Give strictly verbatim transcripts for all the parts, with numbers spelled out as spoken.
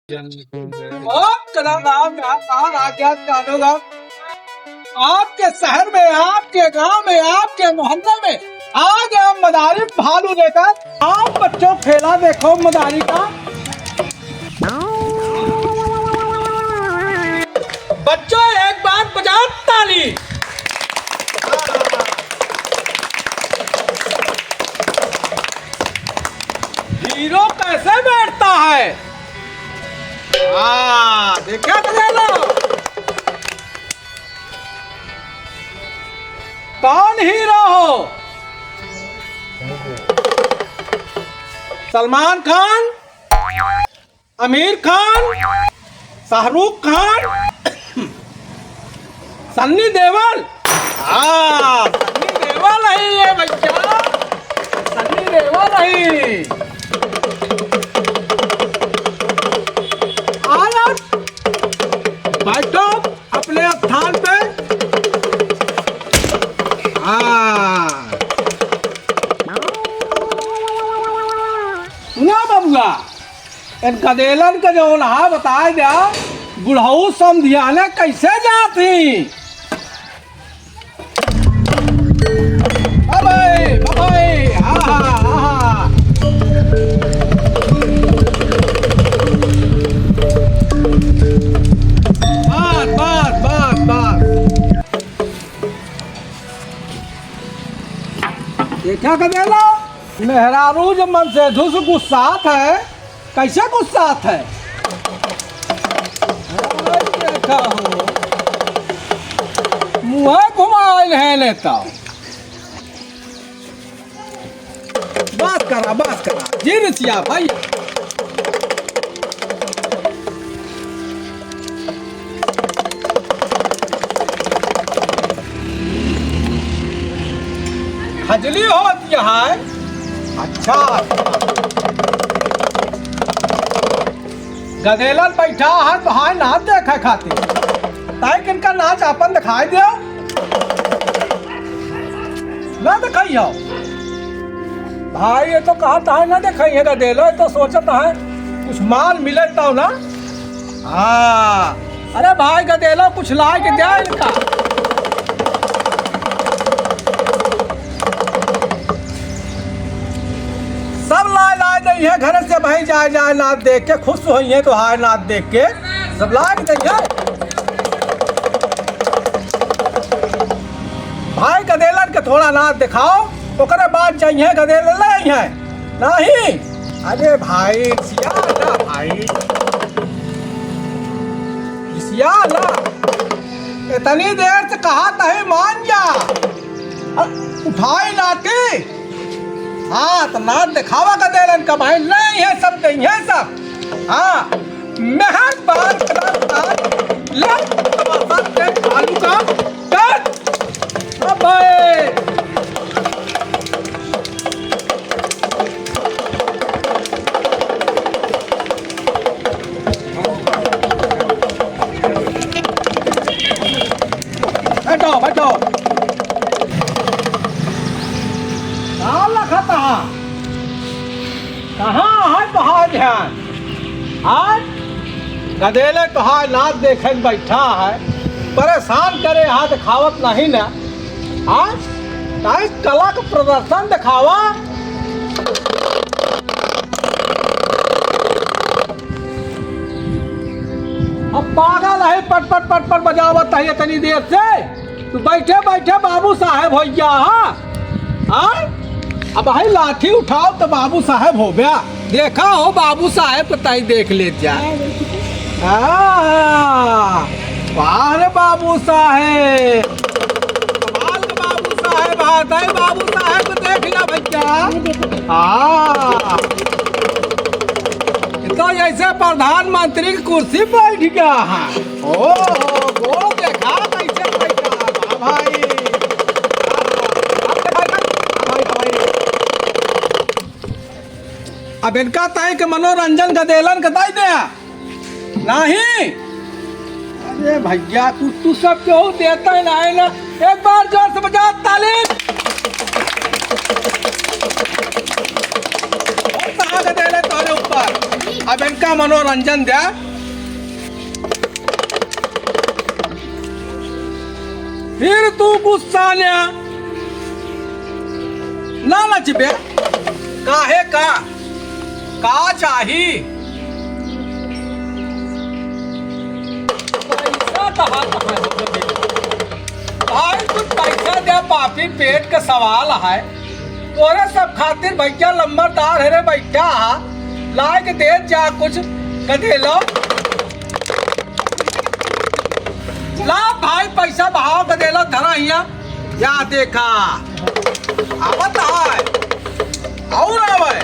आपके नाम, नाम, नाम, नाम, आज्ञा कानून। आपके शहर में, आपके गांव में, आपके मोहल्ले में आज हम मदारी भालू लेकर आप बच्चों खेला देखो मदारी का। बच्चों, एक बार बजाओ ताली। हीरो कैसे बैठता है? हाँ, देखा तो ले लो। कौन हीरो हो? सलमान खान, आमिर खान, शाहरुख खान, सन्नी देओल। हाँ, सन्नी देओल है ये भैया, सन्नी देओल है। आया, बैठो अपने स्थान पे। हाँ। सुना बबुआ, इन गदेलन के जौन हा बताए द्या, बुढ़ऊ समधियाने कैसे जात ही? अबे, अबे, आहा, आहा। बस, बस, बस, बस। ये क्या कर देला? मेहरारू जब मनसेधू से गुस्सात है, कैसे गुस्सात है? अरे देखा हो, मुँह घुमाइल है लेता। बस करा, बस करा, जी रिसिया भैया। खजली होत यहाँ है। अच्छा, गदेलन बैठा है तो हाय नाच देखे खातिर। ताई किनका नाच आपन दिखाई दियो। ना दिखाई हो। भाई, ये तो कहत है ना देखाई है गदेलो, ये तो सोचत है कुछ माल मिले तब ना। हाँ, अरे भाई गदेलो, कुछ लाए के दे इनका। सब लाए, लाए दइहे घर से भाई, जाए, जाए नाच देख के खुश होइहे, तो हाय नाच देख के सब लाए के दइहे। भाई गदेलन के थोड़ा नाच दिखाओ, ओकरे बाद जाइहे गदेलन ले आइहे। नहीं, अरे भाई, रिसिया ना भाई, रिसिया ना। इतनी देर से कहा तहे मान जा, अ, उठाई लाठी। हाँ, तो नाच दिखावा गदेलन का भाई, नहीं है सब, नहीं है सब। हाँ, मेहरबान करता, ले, तमाशा के चालू का, कर। अबे। बैठो, बैठो। का लखत हा? कहाँ है तोहार ध्यान? आज गदेले तोहार नाच देखे बैठा है, परेशान करे हाथ खावत नहीं ना। आज ताई कला का प्रदर्शन दिखावा। अब पागल है, पट पट पट पट बजावत है इतनी देर से। तू बैठे बैठे बाबू साहेब हो गया, हाँ? हाँ? अब भाई लाठी उठाओ तो बाबू साहेब हो गया। देखा हो बाबू साहेब को ताई देख ले जा। हाँ, वाह रे बाबू साहेब, कमाल के बाबू साहेब, हाँ, ताई बाबू साहेब को देख लिया भैया। हाँ, ये तो जैसे प्रधानमंत्री की कुर्सी बैठ गया है। ओ हो, गोड़ देखा कैसे बैठा है, वाह भाई। भाई, भाई, भाई। अब इनका ताई के मनोरंजन गदेलन का ताई दे। नहीं। अरे भैया, तू, तू सब केहू देता है ना, है ना? एक बार जोर से बजा ताली। बहुत सारा गदेले तोरे ऊपर। अब इनका मनोरंजन द्या। फिर तू गुस्सा ल्या ना नचबे, काहे का, का चाही? पैसा कहाँ, कहाँ है? भाई, कुछ पैसा द्या, पापी पेट का सवाल है। तोरे सब खातिर भैया लंबरदार है रे, बैठा हा, लाइके दे जा कुछ। गदेलो, ला भाई, पैसा बहाव, गदेलो, धरा हिया। या देखा, आवत है, और आवे।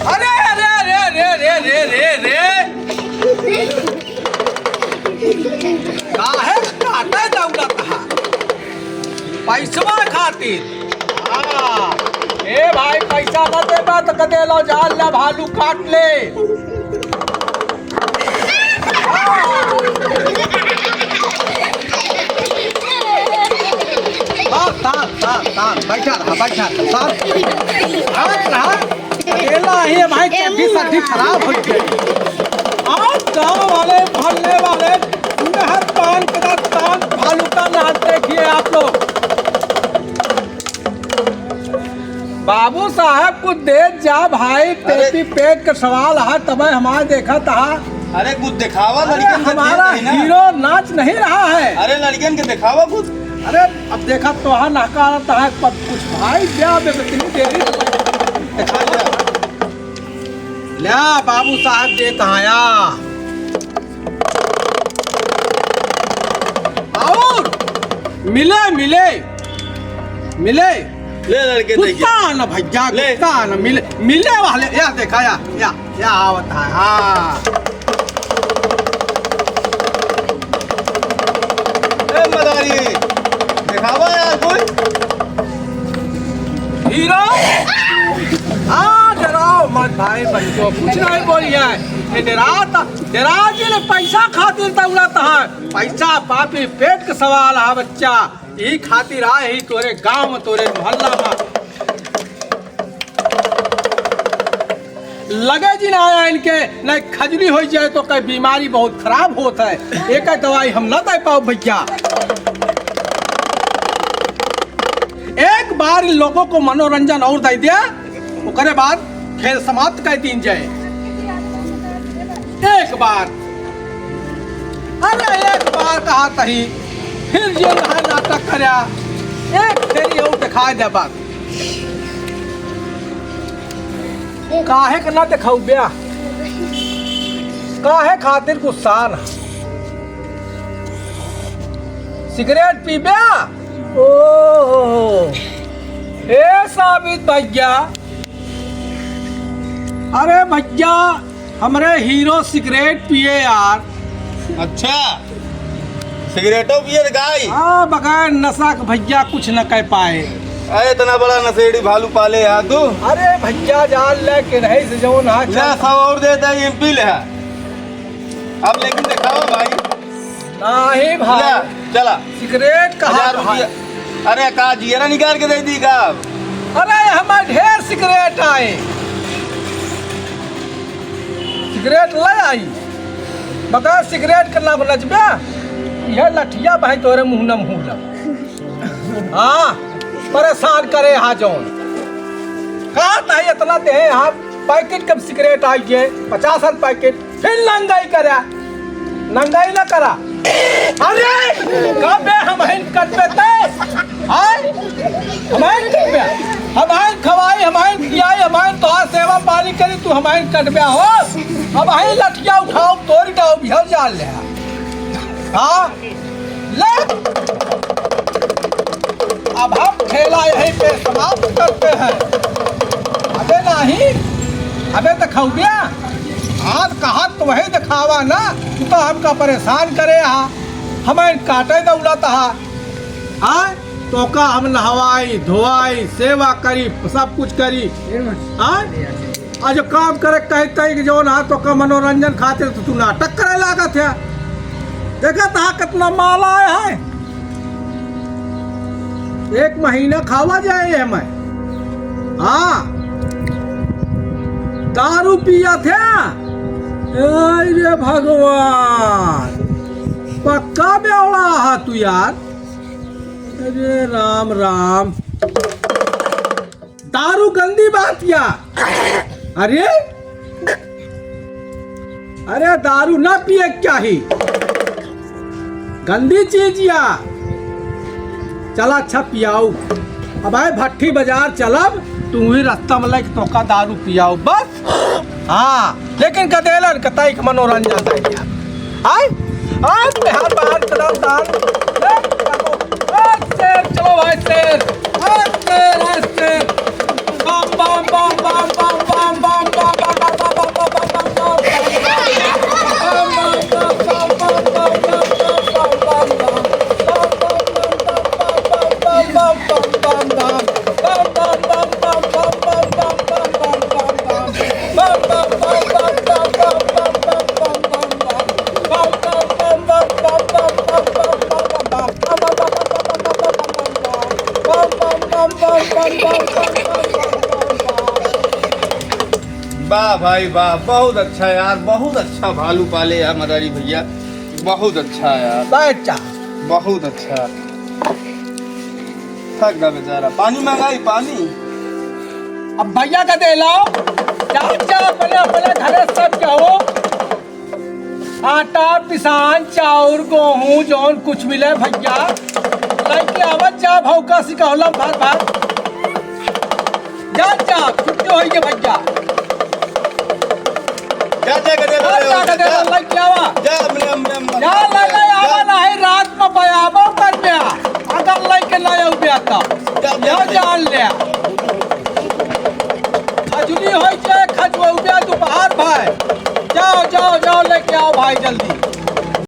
अरे, अरे, अरे, अरे, अरे, अरे, अरे, अरे, अरे। काहे काटे दौड़त हा? पैसवा खातिर। हाँ। ए भाई, पैसा न देबा त गदेलो, जाल ला भालू काट ले। हाँ, शांत, शांत, शांत, बैठा रहा, बैठा रहा, शांत। शांत रहा। अकेला ही है भाई, चड्ढी सड्ढी खराब हो गई। आज गांव वाले, मोहल्ले वाले, नहर पान के साथ शांत भालू का नाच देखिए आप लोग। बाबू साहब, कुछ दे जा भाई, अरे। पेटी पेट का सवाल है, तबे हमारे देखा था। अरे, कुछ दिखावा, अरे, लड़कन के हमारा देख रही ना। हीरो नाच नहीं रहा है। अरे, लड़कन के दिखावा कुछ। अरे, अब देखा, तोहा नहका रहता है, पर कुछ भाई, क्या बे, इतनी देरी से दिखा दे। ल्या, बाबू साहब देत आया। और मिले, मिले, मिले। ले लड़के, देखिए। गुस्सा न भैया, ले। गुस्सा न, मिले, मिले वाले, या देखा, या, या, या आवत है, हाँ। ए मदारी, दिखावा यार कोई। हीरो? हाँ, डराओ मत भाई, बच्चों, कुछ नहीं बोलिया है। ये डराता, डरा जी ने पैसा खातिर दौड़त है। पैसा पापी पेट का सवाल है बच्चा। यही खातिर आए ही तोरे गांव में, तोरे मोहल्ला में। लगे जी ना आया इनके, नहीं खजुली हो जाए तो कई बीमारी बहुत खराब होत है, एक दवाई हम ना दे पाओ भैया। एक बार इन लोगों को मनोरंजन और दे दिया, ओकरे बाद खेल समाप्त कर दीन जाए। एक बार, अरे एक बार कहा तही, फिर ये यहाँ नाटक करया, एक फेरी और दिखाई दे बात। काहे के ना देखाऊ ब्या? काहे खातिर गुस्सान? सिगरेट पीब्या? ओहो, ए साबित भैया, अरे भैया, हमरे हीरो सिगरेट पिए यार। अच्छा, सिगरेटो पिए त गाई? हाँ, बगैर नशा के भैया कुछ न कह पाए। अरे, इतना बड़ा नशेड़ी भालू पाले यार तू। अरे भैया, जान ले कि नहीं से जौन है, ले, चल। सौ और दे दे, ये पी ले। अब लेकिन दिखाओ भाई। नहीं भाई। ले, चला। सिगरेट कहाँ हजार भाई? रुपया। अरे, का जियरा निकाल के दे दी का? अरे, हमारे ढेर सिगरेट आए। सिगरेट ले आई, बगैर सिगरेट के ना नचबे। यह लठिया भाई तोरे मुंह न मुंह लग। हाँ, परेशान करे हा जौन। कहा था इतना दे हा, पैकेट कब सिगरेट आई है, पचास पैकेट। फिर नंगाई करा, नंगाई ना करा। अरे, कबे हमहिन कटबे ते? आय? हमहिन कटबे? हमहिन खवाई, हमहिन पियाई, हमहिन तोहार सेवा पानी करी, तू हमहिन कटबे हो? हमहिन लठिया उठाओ, तोरी डाओ, बिहार जान ले। हाँ? ले। अब हम खेला यहीं पे समाप्त करते हैं। अबे नहीं, अबे तो खौबिया, आज कहा तो वही दिखावा ना, तू तो हमका परेशान करे हा, हमें काटे दौड़त हा। हाँ, तो का हम नहवाई, धोवाई, सेवा करी, सब कुछ करी। हाँ? आ जो काम करे कहते हैं कि जौन हा तो का मनोरंजन खातिर तो तू नाटक करे लागत है। देखत हा कितना माल आया है, एक महीना खावा जाए हमें। हाँ, दारू पियत है? अरे भगवान, पक्का बेवड़ा हा तू यार। अरे राम राम, दारू गंदी बात या। अरे, अरे दारू ना पिए के चाही, गंदी चीज या। चला अच्छा पियाऊ, अब आए भट्ठी बाजार चलब, तू ही रास्ता में लेके तोका दारू पियाऊ बस। हाँ, लेकिन गदेलन कतई के मनोरंजन दे दिया। आय, आय, बिहार बाहर चला दारू। ए, ए, शेर, चलो भाई शेर। ए, शेर, ए, शेर। बम, बम, बम। वाह भाई वाह, बहुत अच्छा यार, बहुत अच्छा भालू पाले यार मदारी भैया, बहुत अच्छा यार। बैठ जा। बहुत अच्छा। थक गया बेचारा। पानी मंगाई, पानी। अब भैया का दे लाओ। जा, जा, अपने, अपने घरे सब जाओ। आटा, पिसान, चाउर, गोहूं, जौन कुछ मिले भैया, लइके आवत जा, भौका सिकहलम भर भर। जा, जा, छुट्टी होई के भैया। जा, जा के दे दो, जा, जा के दे दो, जा। लइके आवा। जा, हमरे, हमरे, हमरे। जा, ले, ले, आवा, जा। नाही रात में बयाबो कर ब्या। अगर लइके ना आऊ ब्या तो। जा, जा, जा, जा। जान ले। खजुली होई के, खजुआ ब्या दोपहर भाई। जाओ, जाओ, जाओ, लेके आओ भाई जल्दी।